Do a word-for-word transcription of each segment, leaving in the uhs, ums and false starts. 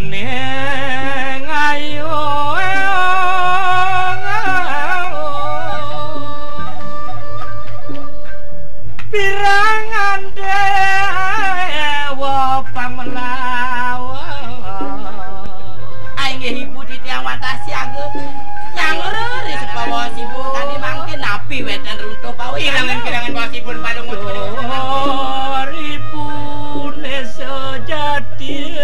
Ning ayo, pirang ande wa pamelawa. Ah, inggih Ibu titiang wantah siaga. Nyang leres baos Ibu tadi mangkin napi wénten runtuh pawéstana. Kirangan-kirangan baos Ibu palungut. Ripune sejati.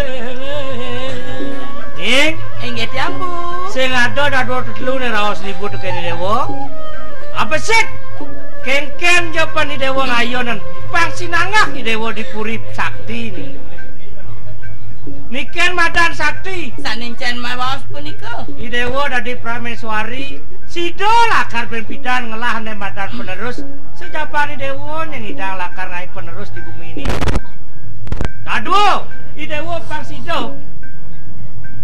Ning, inggih tiang, Bu. Sing ada dadua tetelu né raos Ibu tekén Déwa. Apa sik? Kéngkén japan Déwa ngayunan. Pang sinanggah Déwa di puri sakti ning. Nika madan sakti. Sané encén mabaos punika. I Déwa dadi praméswari, sida lakar ben pidan ngelah né madan penerus, sajabaning Déwa nyén ngidang lakar ngaé penerus di gumi ini. Dadua, I Déwa pang sida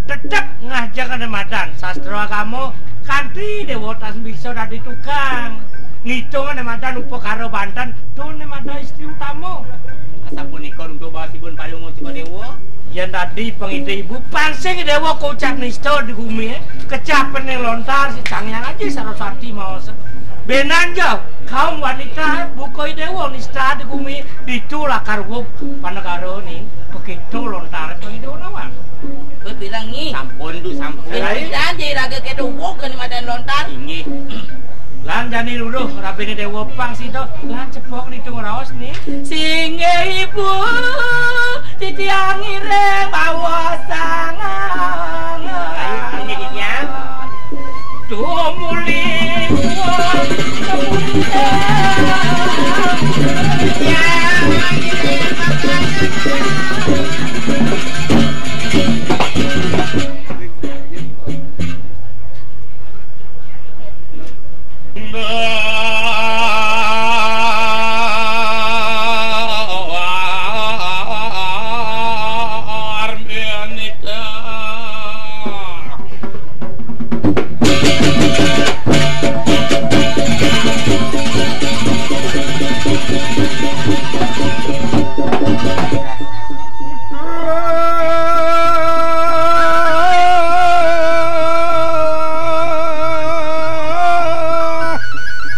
tetep ngajeng né madan sastra agama kanti Déwa tan bisa dadi tukang. Ngitung né madan upakara banten, tun né madan istri utama. Asapunika runtuh baos Ibu palungut Déwa. Yén dadi pangida Ibu, pang sing Déwa kocap nista di gumi, kecapening lontar si Sang Hyang Aji Saraswati maos. Bénan ja, kaum wanita buka Déwa nista di gumi, ditu lakar wug panegara ning, begitu lontar pangida nawang. Bebilang ngi. Sampun, Du, sampun. Rai. Pidan jai raga kéto wug kani madan lontar. Inggih. Lan jani luluh rabiné Déwa pang sida, lan cepok ditu ngraos ning. Singgih Ibu, titiang ngiring bawa sangang. Ayo, inggih titiang. Tumuli. Titiang.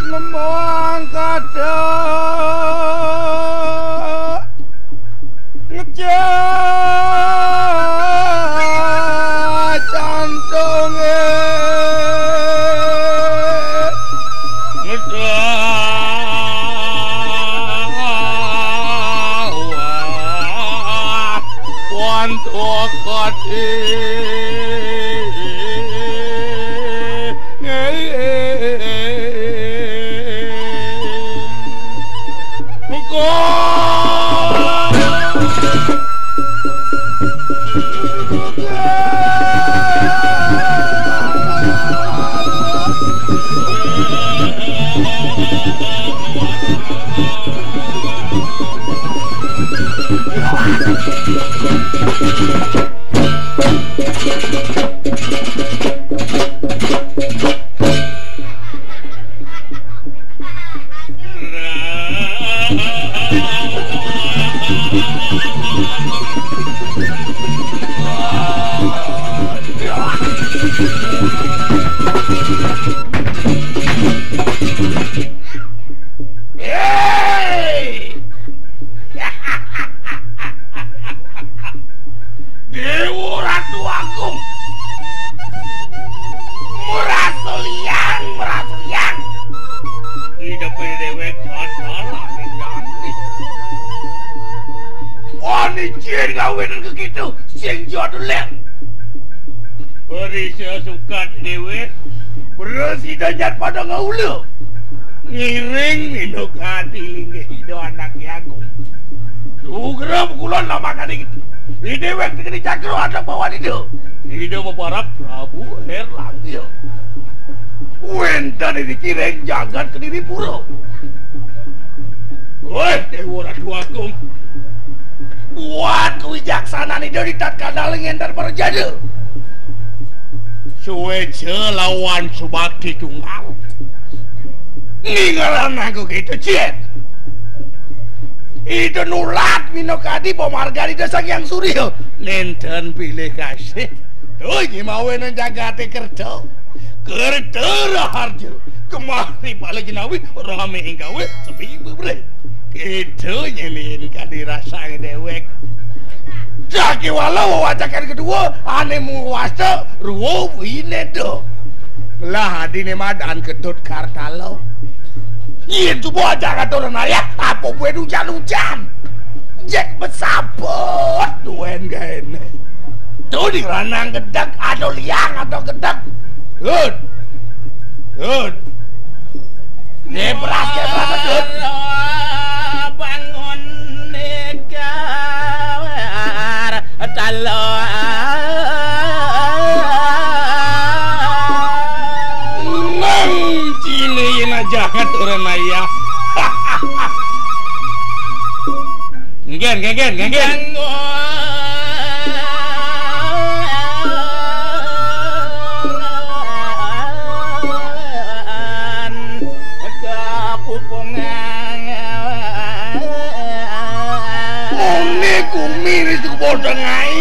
Nembang kada ngejak jantunge. Ngedah. Wan tokoti. Engko. Hei! Déwa Ratu Agung. Merasa liang, merasa liang. Hidup ini déwék dalan ning jani. Wani jin ngawénen kekitu sing jaduleng. Perisa sukat déwék. Prasida nyat pada ngaula. Ngiring minuk ati linggih Ida Anak Agung. Sugra kulon lamakane iki. Ide wek tekeni cakra ada bawan Ida. Ida meparak Prabu Erlangga. Wenten ing kiring jagat Kediri Pura. Weh, Dewa Ratu Agung. Buat kewijaksanaan Ida di tatkala ngenter para janda. Suweja lawan subakti tunggal. Ninggalan aku gitu, Cien. Ida nulat minakadi pamargan Ida Sang Hyang Surya. Nénten pilih kasih. Duh, iki mawé nang jagate kerta. Kerta raharja. Kemari pala jenawi rame ing kawé sepi bebre. Ida nyelin kadi rasane dewek. Jaki wala wawacakan kedua, ane muwasta ruwa wineda. Lah adine madan Ketut Kartala. Yen coba ajak atur naya, apa buat hujan-hujan? Jek besabot duen gaene. Tuh di ranang gedek, ada liang, ada gedek. Hud. Hud. Kepras, kepras, Hud. Bangun negara. Talo. Nang cine yen ajangat ora naya. Nggen, nggen, nggen, nggen. Kapupungan. Mone kumi wis padha ngai.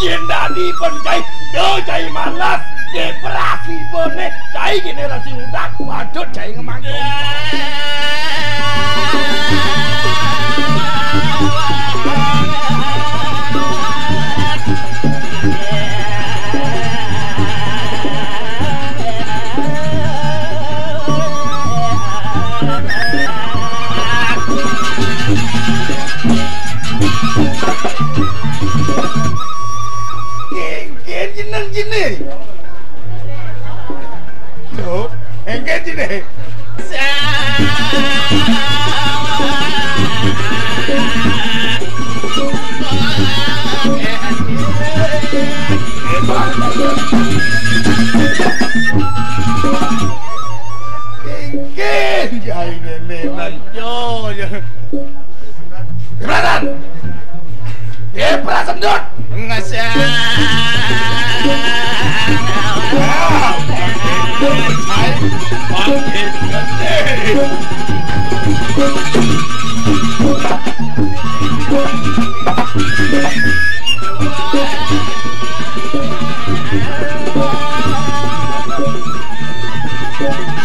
Yen dadi pun cai, do cai malas. Depresi bone, cai kene rasi udak. Waduh, cai ngemangkung. Engken jeneng jene. Lho, engken jene. Engken jaine menan. Yo, yo. Radan. Eh, prasendut. Ngesel.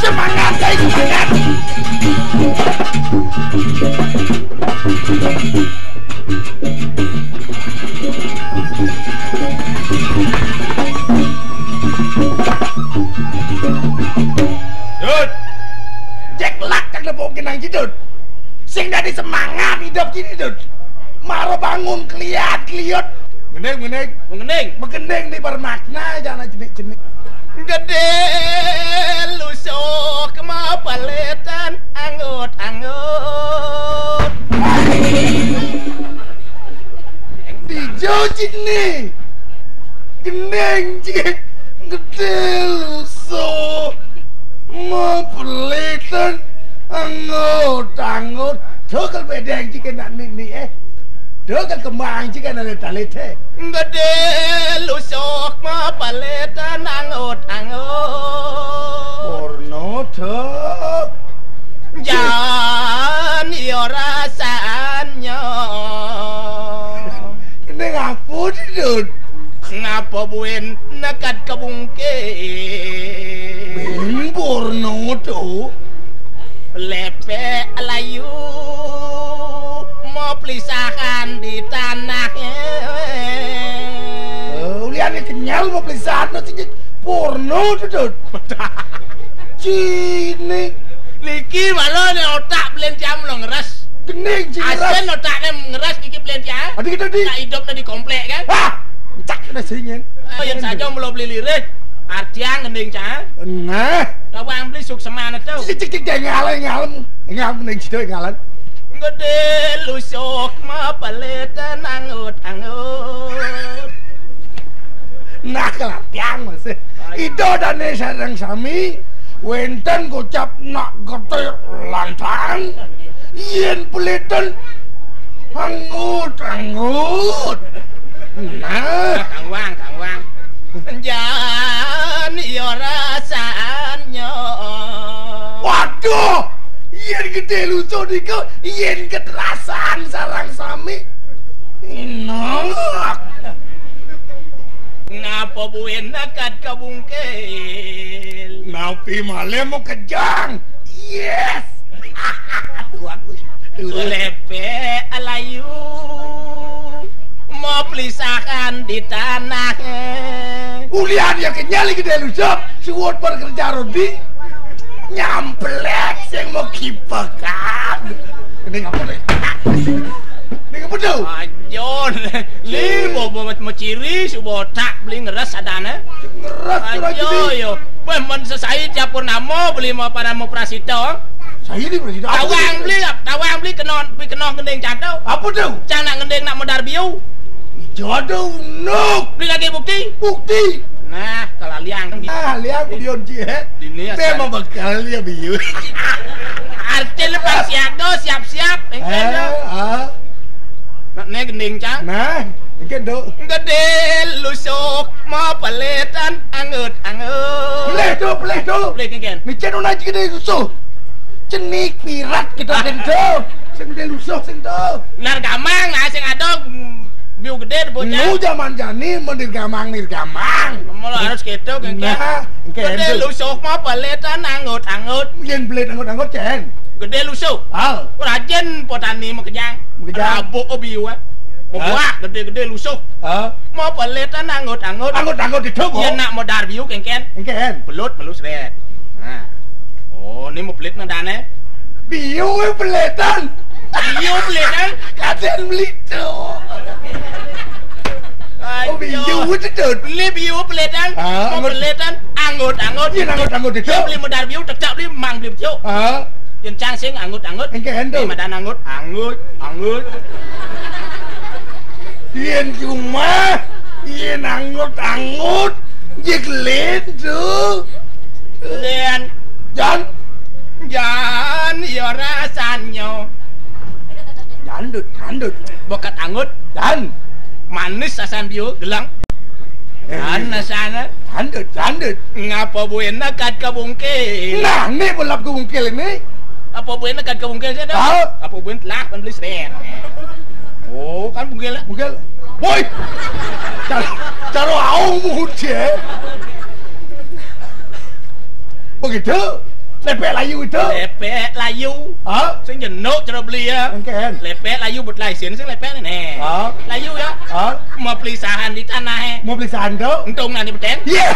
Semangat, guys, semangat. Dut. Cek lak kang nepukin nang Cidut. Sing dadi semangat hidup Cidut. Maro bangun kliat-kliut. Ngending, ngending. Ngending. Megending ni bermakna jana jenik-jenik. Gedé lusuk mapeletan anggut-anggut. Dijo jini. Gending jik. Gedé lusuk mapeletan anggut-anggut. Thukul bedeng jik nak nini, eh. Thukul kembang jik nak leta-lete. Gedé lusuk mapeletan anggut-anggut. Purno, Dut. Jan ya rasannya. Ini ngapa, Dut? Ngapa buin nekad kebungkit? Bing Purno, Dut. Lepek layu mau pelisahan di tanah. Eh, uliane kenyal mau pelisahan no sing Purno, Dut. Cini. Niki malah ne otak belen tiang lo ngeres. Gending, cini ngeres. Asen otakne ngeres niki belen tiang. Adi kita di. Tak hidup di komplek kan. Wah, cak na singen. Oh, yang saja mau beli lirik. Artian gending cang. Nah. Tawang beli sukseman itu. Cik, cik, cik, ngalem, ngalem. Ngalem ning sida ngalem. Gedé lusuk mapeletan anggut-anggut. Nah, kelatihan masih. Ida dane sareng sami wenten kocap nak getih lantang. Yen peleten anggut-anggut. Nah. Kang Wang, Kang Wang. Jan ya rasannya. Waduh, yen Gedé Lusuh niku yén ketrasan sareng sami. Enak. Ngapa buin nekad kabungkil? Napi malih mau kejang? Yes. Aduh, aku. Lepek layu. Mau pelisahan di tanah. Ulian ya kenyal gedé Lusuh, suwut perkerja rodi. Nyamplek sing mau kipekan. Ini ngapa nih? Ini ngapa tuh? Ajon. Li bobo meciri subotak beli ngeres adane. Ngeres aja. Ajo yo. Weh, men sesai tiap purnama beli mau pada mau prasita. Saya ini prasita. Tawang beli, tawang beli kena, beli kena gending cato. Apa tuh? Cang nak gending nak modar biu. Jodoh nuk. Beli lagi bukti. Bukti. Nah, kalau liang. Nah, liang bion ji, eh. Dini asal. Memang bakal ya biu. Artinya pas siaga, siap-siap. Engke. Eh, ah. Nak ne gending cang. Nah, engke do. Gedé Lusuh mau peletan angut-angut. Pelih do, pelih do. Pelih kengken. Micen una gedé Lusuh. Cenik pirat kita sing do. Sing gedé Lusuh sing do. Nar gamang nah sing ada mm, biu gedé bocah. Lu zaman jani menir gamang nir gamang. Malah harus gitu kengken. Nah, engke. Gedé Lusuh mau peletan angut-angut. Yen pelit angut-angut cen. Gedé Lusuh. Ah. Rajin potani makejang. Makejang. Rabuk biu. Mau buah gedé-gedé Lusuh. Ah. Mau peletan angut-angut. Angut-angut itu, Bu. Yen nak modar biu kengken. Kengken. Pelut melus red. Nah. Oh, ini mau pelit nadane. Biu peletan. Biu peletan. Kaden beli tuh. Oh, biu itu. Beli biu peletan. Ah, mau peletan angut-angut. Iya, angut-angut itu. Beli modar biu, tekak beli mang beli biu. Ah. Yen cang sing angut-angut. Engke ento. Madan angut, angut, angut. Yen cuma, yen angut-angut, jek lento. Len. Jan. Jan, ya rasanya. Jandut, jandut. Bokat angut. Jan. Manis asam biu, gelang. Ana sana. Sandut, sandut. Ngapa buin nekad kabungkil? Nah, ini belap kabungkil ini. Apa buin nekad kabungkil sih? Ah. Apa buin telah kan beli seret. Oh, kan bungkil. Bungkil. Woi. Cara, cara aung muhut ya. Begitu. Lepek layu itu. Lepek layu. Ha? Sing jenuk cara beli ya. Engken. Lepek layu buat laisin sing lepek nih. Ha? Layu ya. Ha? Mau pelisahan di tanah eh. Mau pelisahan tuh? Untung nanti beten. Iya.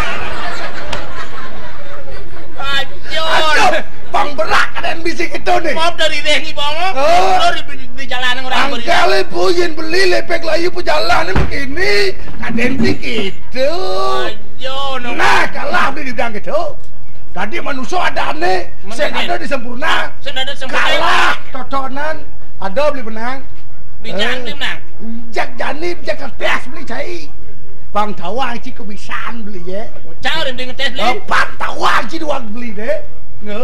Aduh. Aduh, bang berak ada yang bisi gitu nih. Maaf dari deh nih bang. Oh. Lo di, di jalan orang beri. Angkal ibu yang beli lepek layu pejalan begini. Ada yang begitu. Aduh, no. Nah, kalah beli dibilang gitu. Tadi manusia ada aneh, sing ada di sempurna. Sing ada sempurna. Kalah, totonan, ada beli menang. Bijak beli menang. Jak jani, jak kertas beli cai. Bang tawang ci kebisan beli ya. Cau ring ngetes beli. Bang tawang ci doang beli deh. Nge.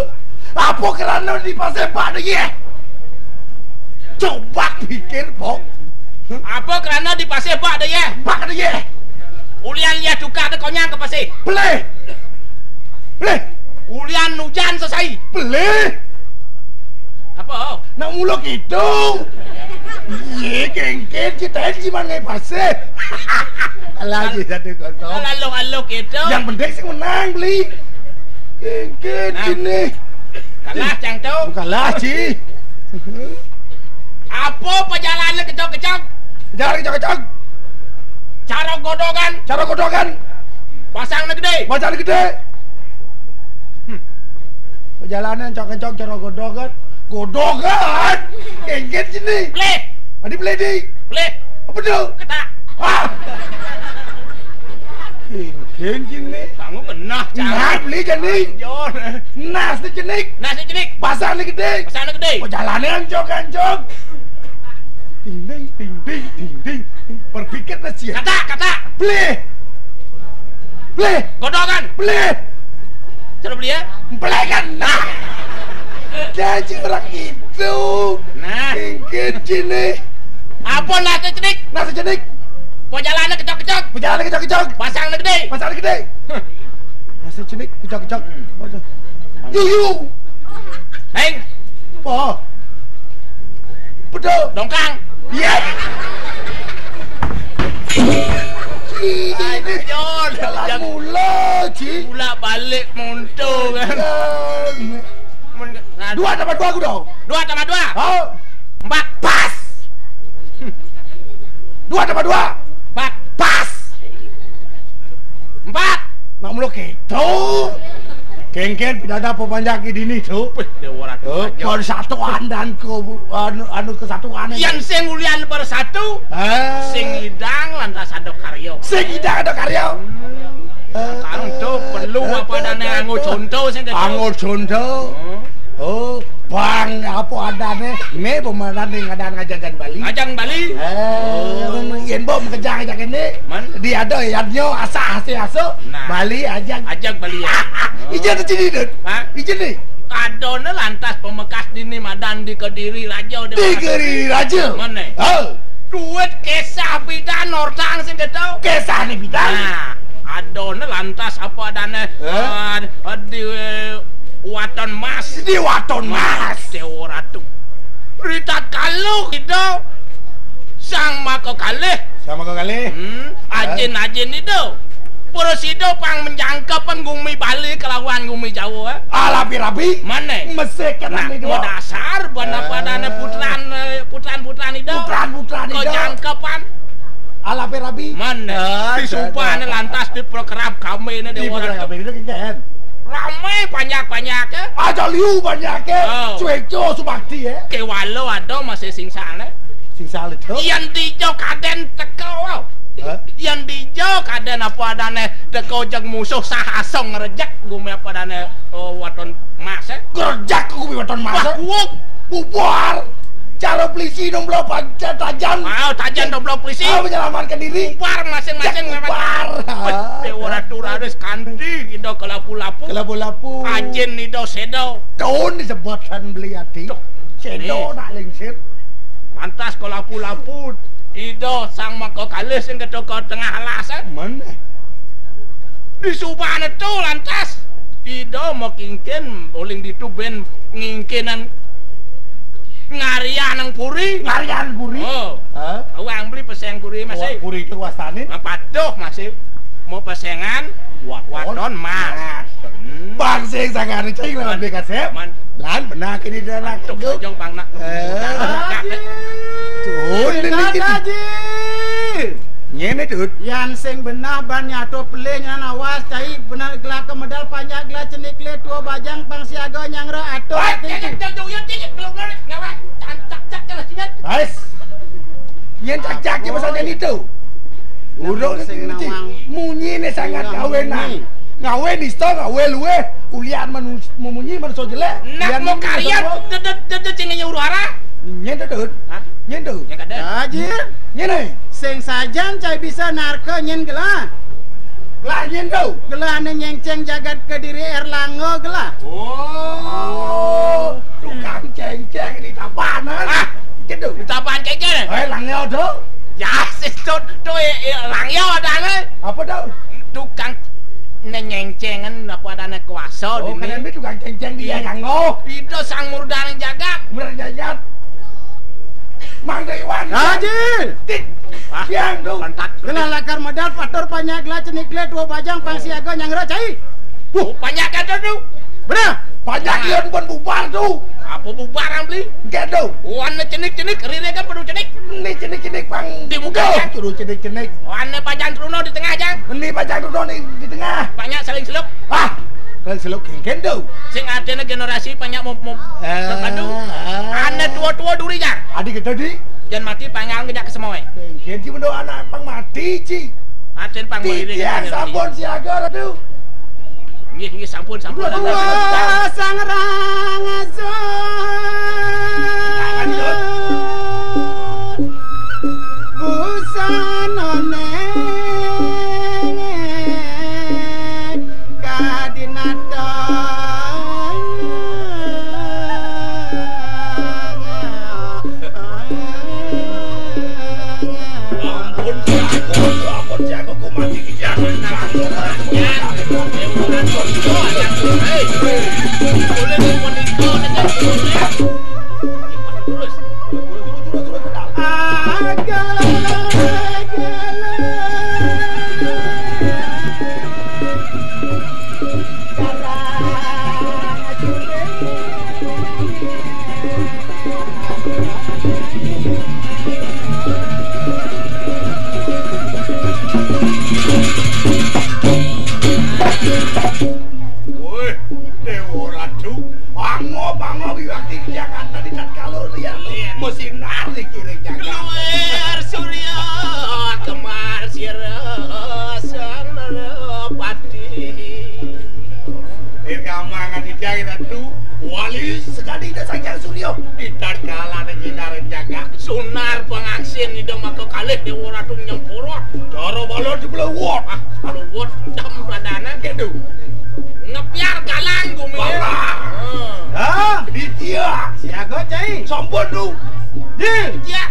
Apa kerana di pasar Pak deh ya? Coba pikir, Bok. Apa kerana di pasar Pak deh ya? Pak deh ya. Ulian ya tukar deh konyang ke pasar. Beli. Beli. Ulian hujan selesai. Beli. Apa? Nak muluk itu. Ye kengken kita di mana pasar. Lagi satu kosong. Lalu-lalu gitu. Yang penting sih menang beli. Kengken sini. Kalah cang tu. Kalah ci. Apa perjalanan kecok-kecok? Jalan kecok-kecok. Cara godogan. Cara godogan. Pasang gede. Pasang gede. Hmm. Perjalanan cok-cok cara godogan. Godogan. Kengket sini. Pelih. Adi pelih di. Pelih. Apa tu? Ketak. Ah. Kengket sini. Kamu kena. Nah, beli jadi. Jon. Nas ni cenik. Nas ni cenik. Pasang ni gede. Pasang ni gede. Perjalanan cok-cok. Ding ding ding ding ding ding. Berpikir dah sia. Kata, kata. Pelih. Pelih. Godokan. Pelih. Cara beli ya? Pelih kan. Nah. Janji orang itu. Nah. Kengket sini. Apa nasi cenik? Nasi cenik. Perjalanan kecok-kecok. Perjalanan kecok-kecok. Pasang ni gede. Pasang ni gede. Huh. Nasi cenik kecok-kecok. Hmm. Waduh. Yu yu. Heng. Apa? Betul. Dongkang. Iya. Ini Ayo, Jon. Jalan mula, Ji. Pula balik monto kan. Iya. Men-, nah, dua tambah dua aku dong. Dua tambah dua. Oh. Empat. Pas. Dua tambah dua. Empat. Pas. Empat. Nak mula keto. Kengken pidada apa panjak di dini tu? Wih, dia orang tu Eh, saja. Persatuan dan ke, anu, anu kesatuan ini. Yang sing ulian bersatu, Eh. sing idang lantas ada karya. Sing idang ada karya. Hmm. Eh, Sekarang tu eh, perlu eh, apa eh, dan eh, anggo eh. contoh sing keto. Anggo contoh. Hmm. Oh, bang, apa adane? Me pemeran ning adan ngajagan Bali. Ngajagan Bali? Eh, Oh. yen mbok mekejang aja kene. Man? Di ada yadnyo asah asih aso. Nah. Bali aja. Ajak Bali ya. Ije tu cini tu. Hah? Ije ni. Adone lantas pemekas dini madan di Kediri Raja de. Di Kediri Raja. Mana? Oh. Duit kesah pidan ortang sing keto. Kesah ni pidan. Nah, adone lantas apa adane? Eh? Ah, di, eh, Waton Mas. Di Waton Mas. Dewa Ratu. Ritatkala ida Sang Makakalih. Sang Makakalih. Hmm, Eh? ajin-ajin ida. Prasida pang menjangkepan gumi Bali kelawan gumi Jawa, eh? Alapi rapi. Mana? Mesik kan Nah, nih dua. Modasar, bana Eh. padane putran, eh, putran-putran ida. Putran-putran ida. Kejangkepan. Alapi rapi. Mana? Eh, Disubane eh, lantas diperkerap kambine Di Dewa Ratu. Perkerap kambine itu kan. Rame banyak-banyak, eh. Aja liu banyak, eh. Oh. Cueco subakti, eh. Kewalo ada masih singsane. Singsane tu. Yen dija kaden teko, wow. Hah? Yen dija kaden apa adane teko jeg musuh sah asong ngrejek gumi apa adane, oh, Waton Mas, eh. Ngrejek gumi Waton Mas, Wah, eh. Wuk. Bubar. Cara polisi nombor apa? Tajan. Ah, tajan nombor polisi. Ah, menyelamatkan diri. Bubar masing-masing. Cek bubar. Wah, Dewa Ratu Raris kanti ida kelapu-lapu. Kelapu-lapu. Ajin ida seda. Daun disebutkan beli ati. Tuh. Sedo Nih. nak lingsir. Lantas kelapu-lapu ida Sang Makakalih sing keto ka tengah alas, eh. Mana? Disubane tu lantas ida makingkin uling ditu ben ngingkinan ngarian nang puri. Ngarian puri? Oh. Hah? Awang beli peseng puri masih. Puri itu wastane? Apa tuh masih? Mau pesengan Waton. Waton Mas. Mas. Hmm. Bang sing sangane cai lawan Man. B K S F. Man. Lan benar kini dia nak Aduh, teguh. Jong bang nak. Eh. Tuh, ini, ini, ini. Haji. Ngene, Dut. Yan sing benah ban nyato pelih nyan awas cai benah gelaka medal panjak gelah cenik leh tua bajang pang siaga nyang ro atur Wah, ati. Cek, cek, cek, cek, cek, belum, belum, ngawak. Tancak, cak, cak, cak. Ais. Yen cak-cak ki pasal jan itu. Urung sing niki. Nawang. Munyine sangat Tengah gawe nah. Munyi. Gawe nista, gawe luweh. Ulian manus-, memunyi manusia jelek. Nak Ulian mau munyi kalian, manusia jelek. Dedet, dedet, sing nyuruh arah. Nyen dedet. Hah? Nyen tu. Yang kada. Haji. Nyen eh. Sing sajan cai bisa narka nyen gelah. Gelah nyen tu. Gelah ne nyengceng jagat Kediri Erlangga gelah. Oh. Tukang cengceng di tapanan. Ah. Gitu. Di tapan cengceng. Eh, Langga tu. Ya, sis tu, tu, eh, eh, Langga ada ne. Apa tu? Tukang ne nyengcengan apa ada ne kuasa Oh, dini. Kalian ni tukang cengceng dia Iya. Langga. Itu sang murdan jagat. Murdan jagat. Mang Dewan. Haji. Tik. Hah? Yang tu. Pantat. Gelah lakar medal patur panjak gelah cenik leh tua bajang pang siaga nyang ro cai. Buh, panjak kata tu. Benar. Panjak Nah. Ian pun bubar tu. Apa bubar ang beli? Enggak tu. Wan cenik-cenik, rire kan penuh cenik. Ni cenik-cenik pang. Di muka, Enggak, ya? Suruh cenik-cenik. Wan pajan truno di tengah, Jang. Ni pajan truno ni di tengah. Banyak saling seluk. Ah, saling seluk kengken tu. Sing artinya generasi banyak mau, mau Eh, berpadu. Ah. Ane tua-tua duri, Jang. Adi kita di? Jan mati pangal kejak ke semua. Kengken cuma doa anak pang mati, Ci. Aten pang Titiang beriring dengan sampun siaga, Ratu. Nggih, nggih, sampun, sampun. Dua, dua. Wah, sang rang azut. Lanjut. Busanane kadinata. Ampun, jago, ampun, jago, ku mati di jalan. Hei, boleh, boleh, boleh, boleh. Woi, Déwa Ratu, bango, bango, wiwakti Jakarta di tatkala liyan masinar niki ring jagat. Luir surya, kemar sira, Sang Narapati. Irgamang Aditya Ratu, wali sakadi Ida Sang Hyang Surya. Di tatkala niki ring jagat, sunar pangaksin Ida maka kalih Déwa Ratu nyempurut. Cara bala di Blewot. Ah, Blewot, jam pradana. Gitu. Ngepiar galang gumi. Galang. Hah? Ditya. Siaga, Cai. Sampun, Lu. Dil. Ditya.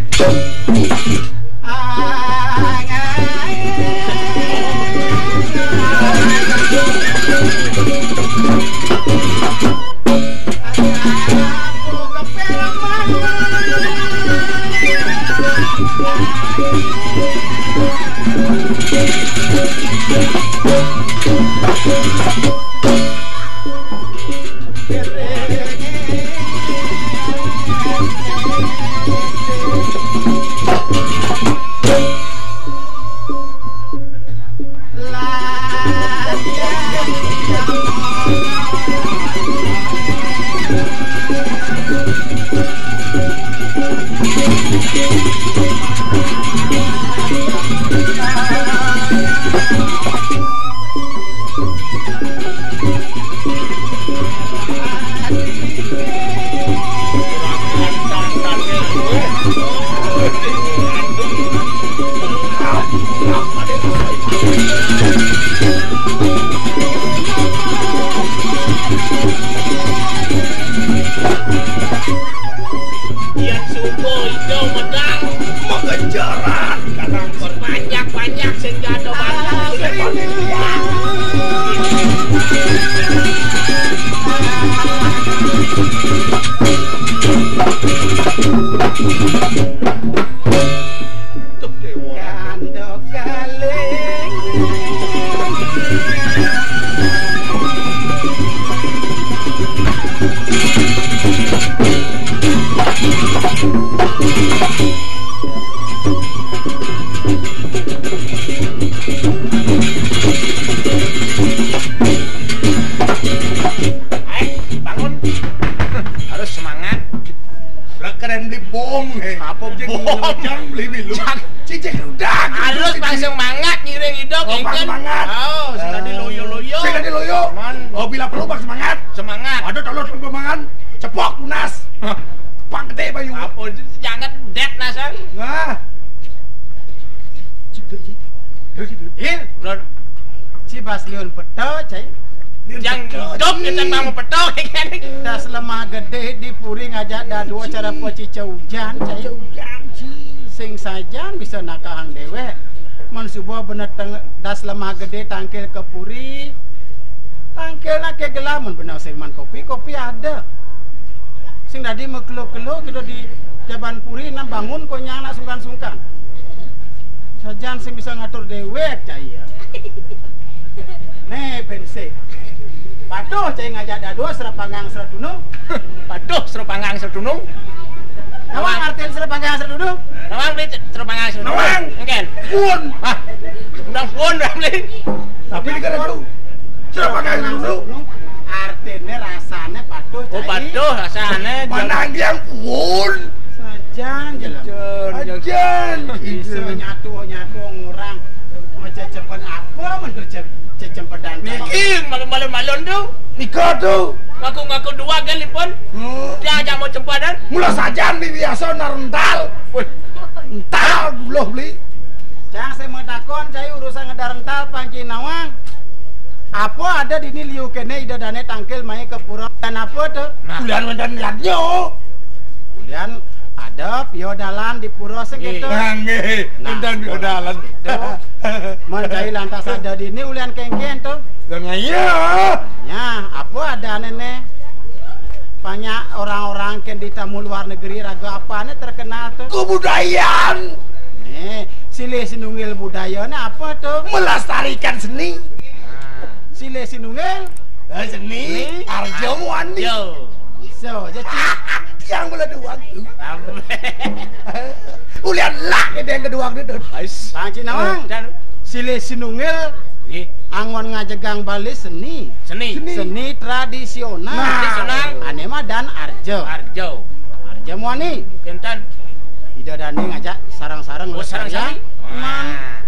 Yan suba ida medal. Makejaran kadang berbanyak-banyak senjata baru. Tuk Déwa. Kandha kalih. Ayo, bangun. Harus semangat. Lah, keren beli bom, eh. Apa bom? Jang beli milu. Jang. Cicik udah. Harus pang semangat ngiring ida, oh, pang kéngkén. Semangat. Oh, sing dadi loyo-loyo. Sing dadi loyo. Man. Oh, bila perlu pang semangat. Semangat. Ada tolong perkembangan. Cepok tunas. Hah. Pang gedé bayu. Apa itu? Jangan det nasan. Nah. Cik, cik, cik. Terus itu. Iya, bro. Ci bas liun peta, Cai. Jang hidup kita mau peta, kan? Das Lemah Gedé di puri ngajak dadua cara pecica ujan, Cai. Pecica ujan, Ci. Sing sajan bisa nakahang déwék. Mun suba bener teng-, das Lemah Gedé tangkil ke puri. Tangkil nak ke gelah, mun bener sing man kopi, kopi ada. Sing dadi makelo-kelo kita di jaban puri, nang bangun konyang nak sungkan-sungkan. Sajan sing bisa ngatur déwék, Cai, ya. Né, bensik. Patuh, Cai, ngajak dadua, sira panggang, sira tunung. Patuh, sira panggang, sira tunung. Nawang artin sira panggang, sira tunung. Nawang, Bli, sira panggang, sira tunung. Nawang. Engkén. Pun. Ah, undang pun, Bli. Tapi di kada tahu. Sira panggang, sira tunung. Artiné rasané patuh, oh, Cai. Patuh rasané. Manang yang pun. Sajan, jelas. Sajan. Sajan. Bisa nyatu-nyatu ngurang. Mau cecepen apa, mentu ce-, cecempedan. Niki, malun-malun, malun tu. Nika tu. Ngaku-ngaku dua kan, Lipun. Hmm. Dia aja mau cempedan. Mula sajan, Bli, biasa narental. Wih. Ental, dulu, Bli. Cang, saya mau takon, Cai, urusan ngedar ental, Panci Nawang. Apa ada dini liu kéné Ida Dané tangkil mai ke pura? Dan apa tu? Nah. Ulian wénten liatnya. Ulian ada piodalan di pura sing kéto. Nggih. Nah, wénten piodalan. Mun Cai lantas ada dini ulian kéngkén tu. Lah, iya. Nya, apa adané né? Banyak orang-orang kén di tamu luar negeri raga apané terkenal tu. Kebudayaan. Nih, Silih sinunggil budayané apa to? Melestarikan seni. Silih sinunggil? Eh, seni. Seni. Arja muani. Yo. So, jadi yang mula duang tu. Ulian lah kita yang kedua tu. Ais. Pang Cik Nawang. Dan silih sinunggil. Nggih. Anggon ngajegang bali seni. Seni. Seni. Seni tradisional. Nah. Tradisional. Ané mah dan arja. Arja. Arja muani. Kinten. Ida dané ngajak sareng-sareng. Oh, sareng-sareng. Mang. Nah.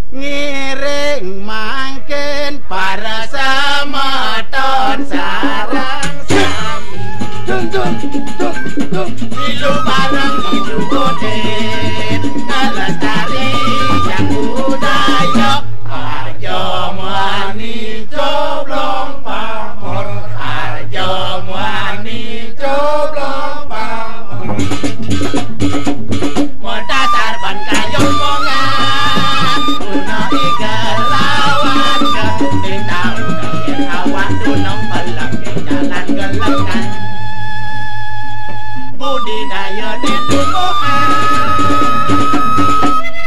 Ngiring mangkin para semeton sareng sami. Dun, dun, dun, dun. Milu bareng milu udin, ngelestari yang budaya. Arja muani coblong pamor, arja muani coblong pamor. Modasar ban kayun mongan, guna iga lawan ke, ding taun ke awak dunung pelang ke jalan gelengan. Budidaya di tumbuhan.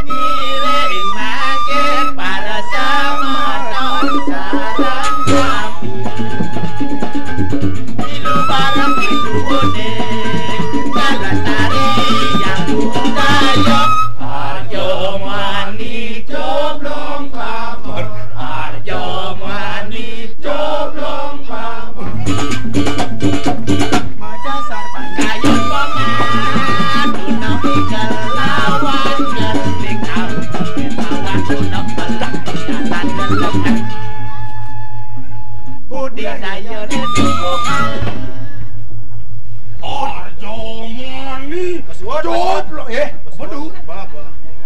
Ngiring mangkin para semeton sareng sami. Milu bareng milu udin, ngelestari yang budaya. Arja muani coblong pamor, arja muani coblong pamor. Madasar pangkayun paman, tuna ikel lawan gending, awan gending lawan tuna pelak, jalan gelengan. Budidaya di tumbuhan. Arja muani. Coblong, eh, waduh.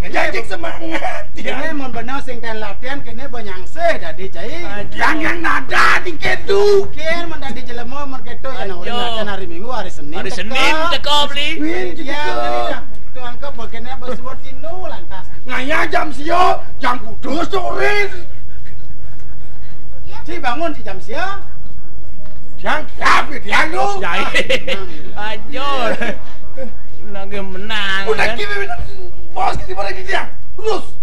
Janji semangat. Kéné mun bener sing ten latihan, kéné banyangsih dadi cai. Yang, yang nada di kedu. Kén mun dadi jelema mun kéto ya, nah, urip latihan hari Minggu, hari Senin. Hari Senin teka beli. Win, ya, teka. Tuang ke bagiannya bersurat Cino lantas. Ngaya jam sia, jam kudu sore. Si bangun di jam sia. Tiang kiap ya, tiang tu. Jahit. Ajol. Lagi menang. Udah kan? Gini, bos, kita boleh gini, tiang. Lurus.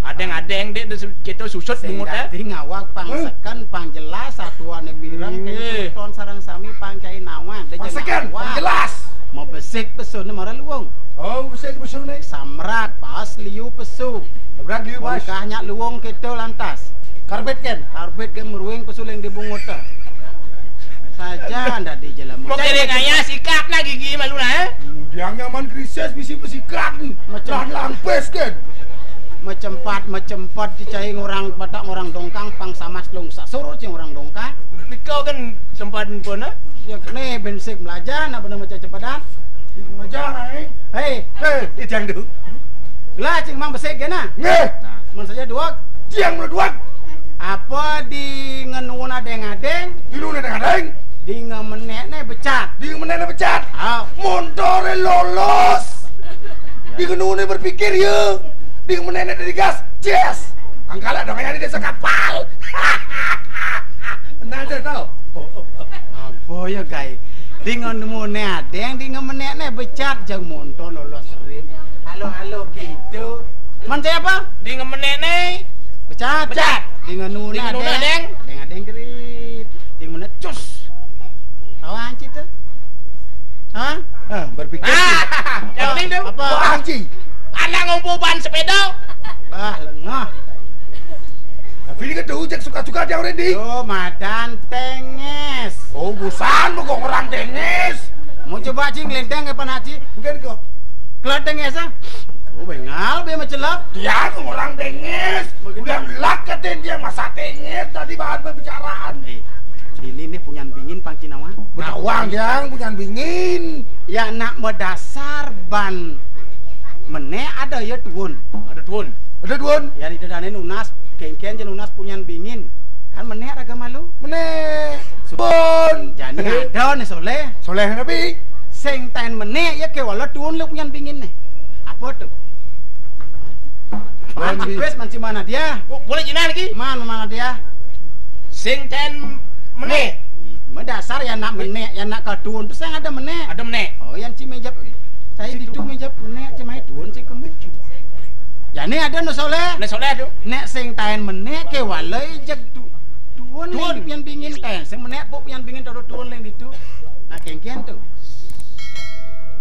Adeng-adeng, Dik, kita susut. Sing bungut, eh. Dadi ngawak pang seken, pang jelas, satuané pirang, kaya ton sareng sami pang cai nawang. Pang seken, pang jelas. Mabesik pesuné mara luung. Oh, besik pesuné. Samrat, pas liu pesu. Samrat liu pas. Bongkah nyak luung kéto lantas. Karbit kén? Karbit kén meruing pesu leng dibungut ta. Saja anda di jelema. Mau kira ngaya sikap na gigi malu na, eh? Yang nyaman krisis bisi besikat ni. Macam lampes kén. Macempat, macempat dicai ngurang Batak ngurang Dongkang pang samas lung sasur cing ngurang Dongkang. Likau kan sempat pun, eh? Ya, né bensik melaja, nak bener macam cempadan. Melaja, eh? Hei. Hei, ijang tu. Lah, cing mang besik kena. Nggih. Nah, mun saja duak. Tiang mula duak. Apa di ngenuun adeng-adeng? Di ngenuun adeng-adeng? Di ngemenékné becat. Di ngemenékné becat. Ah. Montoré lolos. Di ngenuuné berpikir ya. Di ngemenékné dari gas. Yes. Angkala dong yang di desa kapal. Nah, ada tahu. Apa ya, Gai? Di ngenuuné adeng, di ngemenékné becat, jang montor lolos rim. Halo, halo, gitu. Man saya apa? Di ngemenékné becat. Becat. Di ngenuuné adeng. Adeng, adeng gerit. Di ngemenékné cus. Tahu anci tuh? Hah? Hah, berpikir. Ah, yang penting tuh. Apa? Oh, anci. Anak ngumpul ban sepeda. Bah, lengah. Tapi ini kan tuh, cek suka-suka dia orang di. Yo, madan tengis. Oh, busan, mau kok orang tengis. Mau coba, cing, lenteng ke panaci? Mungkin kok. Kelar tengis, ah? Oh, bengal, be macelap. Dia orang tengis. Begitu. Udah melak katain dia masa tengis, tadi bahan pembicaraan. Eh, ini nih punyan bingin pang Cinawa. Berawang, yang punyan bingin. Ya, nak medasar ban menék ada ya tuun. Ada tuun. Ada tuun. Ya, itu dané nunas, kéngkén ja nunas punyan bingin. Kan menék raga malu. Menék. Pun. Jani ada né Soléh. Soléh napi? Sing taén menék ya kéwala tuun lé punyan bingin né. Apa to? Man Cipis, man Cimana dia? Oh, boleh jinan lagi? Man, mana dia? Sing taén menék. Medasar ya nak menék, ya nak katuun. Terus yang ada menék. Ada menék. Oh, yang ci méjap. Saya ditu méjap menék, ci mai tuun, ci kemu. Jani ada nu soléh. Né soléh to. Nek sing taén menék ké walai jeg tu-, tuun. Tuun. Leng punyan bingin taén. Sing menék pok punyan bingin toro tuun leng ditu. Nah, kéngkén to.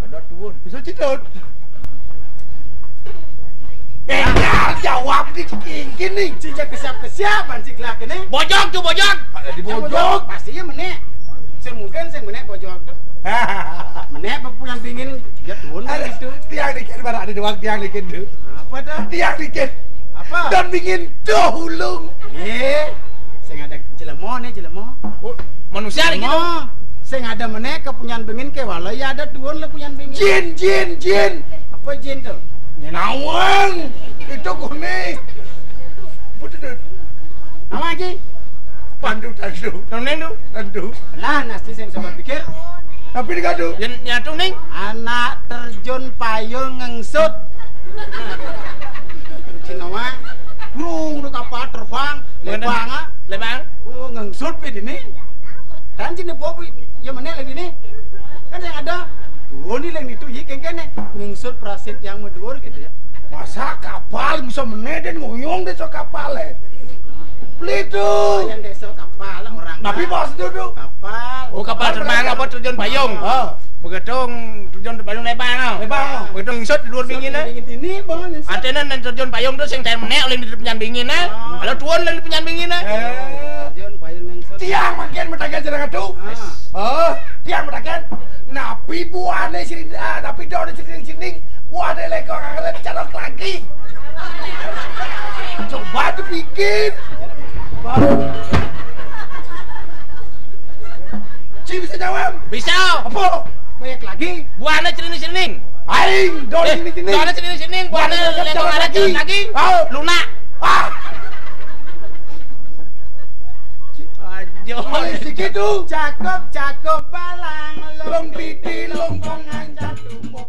Ada tuun. Bisa citut. Eh, ya, jawab di kéngkén né. Ci jeg kesiap-kesiapan ci gelah kéné. Bojog to, bojog. Ada di bojog. Pasti ya menék. Sing mungkin sing menék bojog to. Menék pok punyan bingin, ya tuun leng ditu. Tiang dikit, mana ada doang tiang dikit to. Apa to? Tiang dikit. Apa? Don bingin to ulung. Yé. Sing ada jelema né, jelema. Oh, manusia lagi to. Jelema. Sing ada menék ké punyan bingin ké walai ya ada tuun leng punyan bingin. Jin, jin, jin. Apa jin to? Nyén awang. Itu kuning. Betul. Nama, Ji? Tandu, tandu. Tandu, tandu. Tandu. Lah, nasti sing sabar pikir. Tapi di kadu. Yén nyatu ning. Anak terjun payung ngengsut. Cina mah. Brung, udah kapal terbang. Mana? Lebang, ah. Lebang. Oh, ngengsut pé dini. Kan cina bobu, ya menék lagi nih. Kan sing ada. Tuun né leng ditu, yé kéngkén né. Ngengsut prasit yang meduur gitu ya. Masa kapal bisa menék dan ngoyong desa kapal, eh? Beli to. Yang desa kapal, orang. Tapi bos itu to. Kapal. Oh, kapal terbang apa terjun payung? Oh. Begitu terjun payung lebang, ah. Lebang. Begitu ngengsut di duur bingin, eh. Bingin ini, Bang. Artinya nan terjun payung to sing taén menék leng di punyan bingin, eh. Ah. Kalau tuun leng di punyan bingin, eh. Eh. Terjun payung ngengsut. Tiang mangkin mataken jenengan to. Ah. Oh, tiang mataken. Napi buané sini, ah, napi daun sini-sini. Wah, ada lekor ngaret cadok lagi. Coba to bikin. Ci bisa jawab? Bisa. Apa? Banyak lagi. Buahnya cening-cening. Aing, daun cening-cening. Daunnya cening-cening, buahnya lekor lagi. Lagi. Ah. Luna. Ah. Ajo. Masih gitu. Cakep, cakep, balang, long piti, long pongan, jatuh.